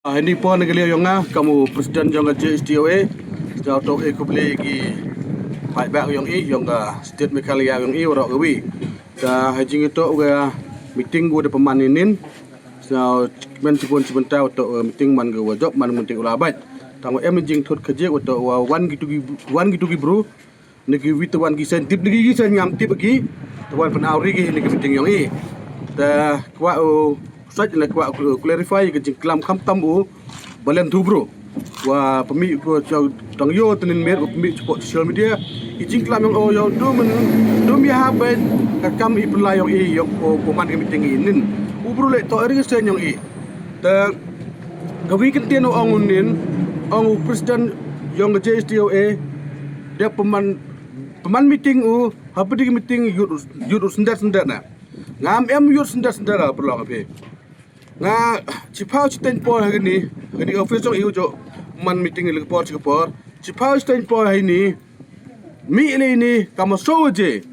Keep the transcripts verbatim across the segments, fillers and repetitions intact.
Ah, ini pon ka liang yong nga, kam u president yong ka J S T O A, sñiaw toh e khublei ki paidbah yong i, yong ka state Meghalaya yong i, waroh kawi. Te hajing ito ka meeting wa da pynman ynnin, sñiaw men chibun chibynta wa toh, eh, meeting man ka wa jop, man meeting u la bait. Tang wa em jingthut khajik wa toh wa wan kitu ki, wan kitu ki bru, na ki wi te wan ki seiñ tip, na ki seiñ ngam tip ki, te wan pynawri ki na ki meeting yong i. Te kwah u sait, le kwah u clarify ka jingklam khamtam u Balen tu bru. Wa pynmih ko cha tang yo tnin mer, wa pynmih cha social media. I jingklam yong o yow dum, dum ya ha bait ka kam i pynlai yong i, yong o pynman ka meeting ynnin. U bru le toh eri seiñ yong i. Te kawi kyntien u ong ynnin, ong u president yong ka J S T O A, da pynman, pynman meeting u, hapdeng meeting yut, yut u syndet syndet na. Ngam em yut syndet syndet la, pyrlok phi. Nga chiphaw chiteng por ha kani, kani office yong i u jooh man meeting le ka por chi ka por. Chiphaw chiteng por ha ini, mih le ini kam soo waje.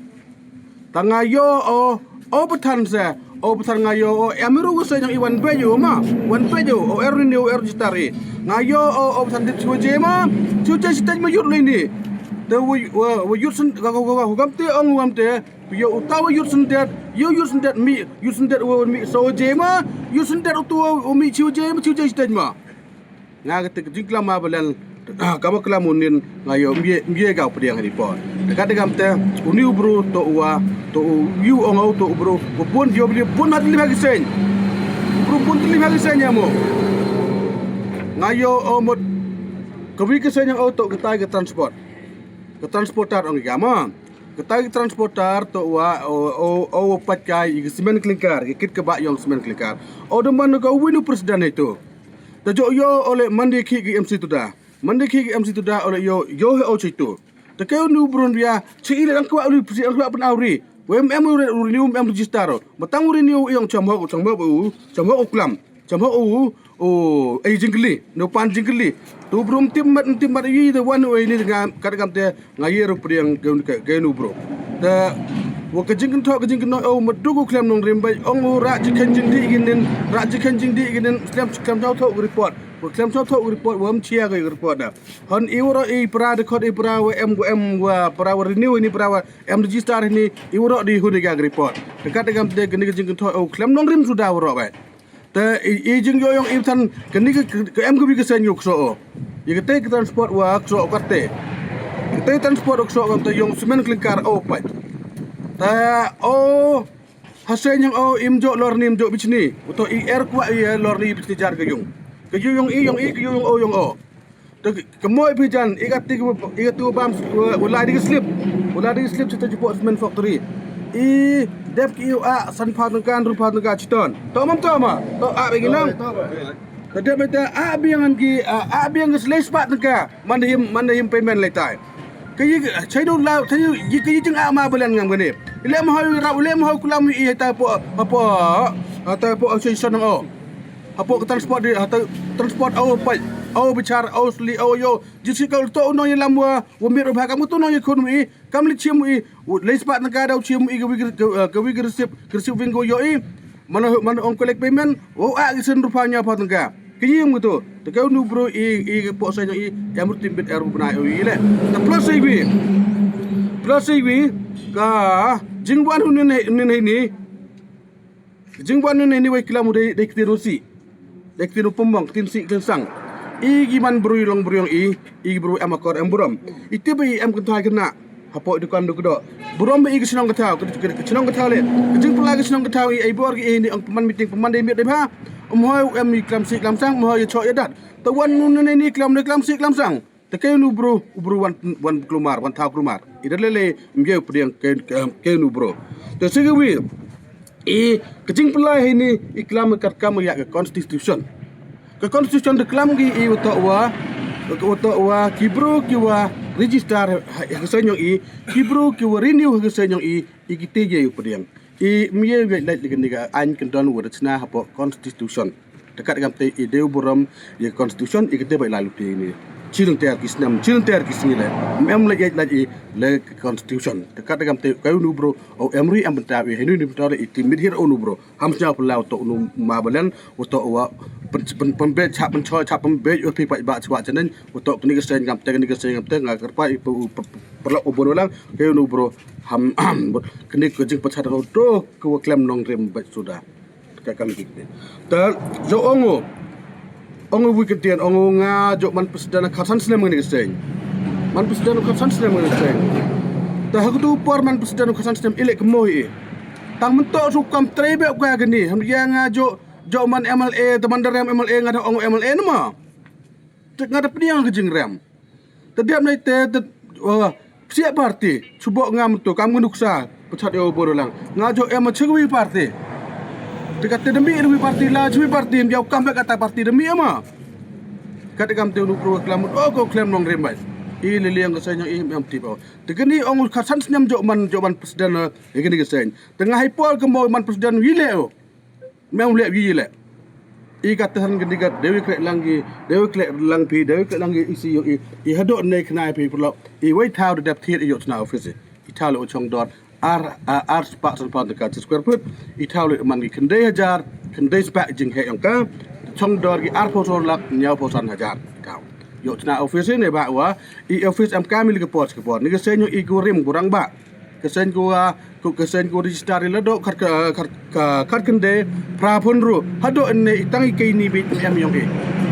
Tang nga yoh o, o pathan se, o pathan nga yoh o, em ru ka seiñ yong i wan bait u ma, wan bait u, o er ni u er jitari. Nga yoh o, o pathan dip chi waje ma, chi waje chiteng ma yut le ini. Te wa, wa, wa yut syn, ka, ka, ka, ka, kam te ong kam te, yow u ta wa yut syndet, yow yut syndet mih, yut syndet wa mih soo waje ma, yut syndet u tu wa mih chi waje ma, chi waje chiteng ma. Nga kate ka jingklam ma Balen, kam wa klam ynnin, nga yow mye, mye ka u pdiang ha ini por. Te kat de kam te, uni u bru toh wa, toh u yu ong o toh u bru, wa bun yow bli bun ma tli ha ki seiñ. U bru bun tli ha ki seiñ ya mo. Nga yoh o mut, kawi ka seiñ yong o toh katai ka transport. Ka transporter ong i ka ma. Katai ka transporter toh wa, o, o, o, wa pait kai, i ka cement clinker, i kit ka bah yong cement clinker. O da man ka winu president itu. Te jooh yoh o le mande ki ki M C Tuda. Mande ki ki M C Tuda o le yoh, yoh he o chitu. Te ke uni u bru ya, chi i le dang kwah uri, chi dang kwah pynawri. Wa em em u re-, u renew, em em register o. Matang u renew yong cham hok, cham hok u, cham hok u klam. Cham hok u, u, ei jingkylli, no pan jingkylli. Tu bru ym tip mat, ym tip mat i te wan u ei ni nga, kat kam te nga ye ru pdiang ke, ke, ke nu bru. Te, wa ka jingkynthoh, ka jingkynthoh, o, ma duk u khlem nongrim bait, ong u rah jingkhein jingdih ki nin, rah jingkhein jingdih ki nin, khlem, khlem sñiaw thoh ka report. Wa khlem sñiaw thoh ka report, wa ym chia ka report da. Hon i waroh i para de khot i para wa em, wa em, wa para wa renew ini para wa em register ini, i waroh di hun i ka report. Te kat kam te kani ka jingkynthoh, o, khlem nongrim suda waroh bait. Te i, i jingyoh yong i than, kani ka, ka em kawi ka seiñ yow kso o. I kate ka transport wa kso o kate. Kate transport wa kso o kam te yong cement clinker o pait. Te o, ha seiñ yong o im jooh lorni im jooh bichni. Uto i er kwah i lorni bichni jar ka yung. Ka yung yong i, yong i, ka yung yong o, yong o. Te ka moi phi jan, i ka ti, i ka tu bam, wa, wa lai di ka slip. Wa lai di ka slip chita chipoh cement factory. I dep ki u a, san phaw tyngka, ynru phaw tyngka chiton. Toh mam toh ma? Toh a bang inang. Ka dep ita a biang ki, a, a biang ki slei spah tyngka. Man da him, man da him payment le tai. Ka yi, chai du la, chai yi, ka yi jing a ma Balen ngam kani. Ile ma hoi rap, ile ma hoi klam i ta po, po, ta po association o. Hapoh ka transport di, hato transport au pait, au bichar, au sli, au yo. Jisi ka to u nong i lam wa, wa mir u bha kam u to nong i khun u i, kam li chim u i, u lei spah na ka dau chim u i ka wi ka, ka, ka wi ka receipt, ka receipt wing ko yo i. Mana, mana ong collect payment, wa a ki sen rupa nya pha tang ka. Ka yim ko to, te ka nu bru i, i ka poh sa i, em ru tim bit er ru bnai u i le. Ta plus i wi, plus i wi, ka, jingwan u nin, nin ni. Jingwan ni ni wei klam u dei, dei ktien u si. Dei ktien u pynmong, ktien si, ktien sang. I ki man bru i long bru yong i, i ki bru em akor em burom. I tip i em kynthai kynna. Hapoh dukan du kdo. Burom i ka chnong ka thaw, ka, ka, ka chnong ka thaw le. Ka jingpyllait ka chnong ka thaw i, i bor ki i ni ong pynman meeting, pynman dei miet dei bha. Um hoi em i klam si klam sang, um hoi ya chok ya dat. Ta wan nu ni ni klam ni klam si klam sang. Te ke nu bru, u bru wan, wan klumar, wan thaw klumar. I da lele mjeu pdiang ke, ke, ke nu bru. Te sigi wi, i ka jingpyllait heini, i klam ka kam ya ka constitution. Ka constitution da klam ki i wa toh wa, wa toh wa, ki bru ki wa register ha, ha ka seiñ yong i, ki bru ki wa renew ha ka seiñ yong i, i ki te ye u pdiang. I mye wei lait lagi ni ka aiñ kyndon wa da chna hapoh constitution. Te kat kam te i dei u burom ya constitution i ka te bai la luti ni. Chilynter ki snem, chilynter ki sngi le. Em le yet la i le constitution. Te kat kam te ka u nu bro, o em ri em bynta i, henu ni bynta i, ti mit hir o nu bro. Ham sñiaw pynlaw toh nu ma balen, u toh wa pynbeit cha pynchoi cha pynbeit u phi pa ba chwa chenen, u toh kani ka seng kam te, kani ka seng kam te, nga kyrpa i pyrlok u bun u lang, ka u nu bro, ham, kani ka jingpynchat ko to, ka wa klem nongrim bait suda. Ka kam ki. Ta, jo ong u. Ong u wi ka dien, ong u nga jo man president khatsan snem ngani ka seng. Man president khatsan snem ngani ka seng. Ta ha ka tu por man president khatsan snem i le ka mo i. Tang mynto su kam trei be ka kani. Ham ya nga jo, jo man M L A, ta man da rem M L A nga da ong M L A nama. Te nga da pdiang ka jingrem. Te diap nai te, te, wa, psiah parti, chubok ngam tu, kam ngu nuksa, pachat yo bor lang. Nga jo em chigwi parti. Te kat te demi rwi parti, la chigwi parti, em jau kam be kata parti demi ama. Kat kam te nu pro klam, o ko klem nongrim bai. I le liang ka seng i em tip o. Te kani ong khatsan snem jo man, jo man president, eh, kani ka seng. Te nga hai por ka mo man president wi le o. Me ong le wi le. I ka tahan ka digat, dewi klek lang ki, dewi klek lang pi, dewi klek lang ki isi yo i, i hadok ne khnai pi pulok, i wei thaw da dep thied i yo chna office. I thaw le u chong dor, ar, ar, ar spah san pound ka chi square foot, i thaw le man ki khyndai hajar, khyndai spah jing he yong ka, chong dor ki ar phaw sor lak, ñiaw phaw san hajar, i thaw. Yo chna office ne ba wa, i office em ka mi le ka por, ka por, ni ka seng yo i ku rim ku rang ba. Ka seng ko, ah, ko, ka seng ko register i la dok khat ka, khat ka, khat khyndai, phra phaw ynru, hadok ne i tang i kei ni bit em yong i.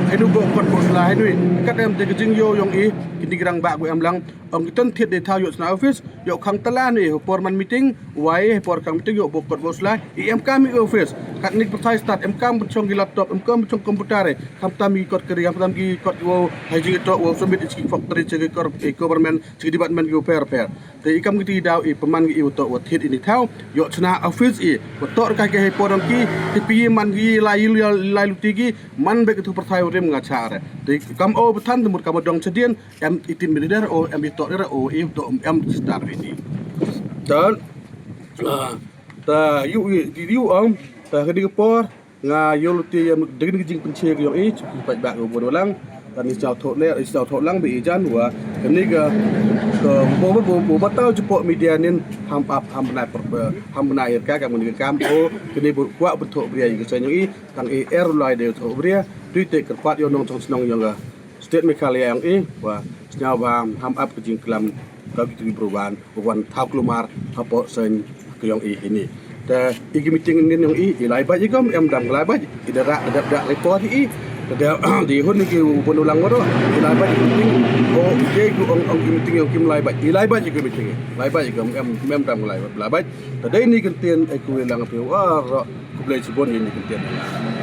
Henu bo kot bo sla, henu i, kat em te ka jingyo yong i, kini ki rang ba ko em lang, ong ki tan thied de thaw yo chna office, yo khang tala ne, por man meeting, wai, por khang meeting yo bo kot bo sla, i em kam i office, kat ni pyrthai start, em kam chong ki laptop, em kam chong computer, eh, kham tam ki kot kari, kham tam ki kot wo, hai jing to, wo submit i chi factory, chi ki kor, eh, government, chi ki department ki wo per, per. Te i kam ki ti daw i pynman ki i wa toh wa thied i ni thaw, yo chna office i, wa toh ka ke hei por ki, ti pi man ki lai lu, lai lu ti ki, man be ki tu pyrthai rim nga chare. Te kam o pathan te mut kam dong chadien, em i tin mi der o, em i toh der o, i toh em star ri ni. Ta, ah, ta yu, yu, yu, um, ta ka di ka por, nga yo lu ti ya degni jing pynche ki yong i, chu ki pait ba ko bor lang, kan i chau thoh le, i chau thoh lang bi i jan wa, kani ka, ka bo, bo, bo, bo, ba tau chu po media nin, ham ap, ham bnai per, ham bnai ir ka, ka muni ka kam, o, kani bo, kwa bo thoh bria i ka seng yong i, tang i er lai de thoh bria, tu i te kyrpad yo nong chong chnong yong ka. State Meghalaya yong i, wa, sñiaw ba ham ap ka jingklam, ka ki tu ki bru ban, wan thaw klumar, hapoh seng ka yong i hini. Te, i ki meeting nin yong i, i lai bait i kom, em dam lai bait, i da rak, da, da report i, da, da, di hun i ki bun u lang waro, i lai bait i ki meeting, o, i ki ong, ong ki meeting yong kim lai bait, i lai bait i ki meeting, lai bait i kom, em, em dam lai, lai bait. Te dei ni kyntien, e ku lang phi, waro, khublei chibun i ni kyntien.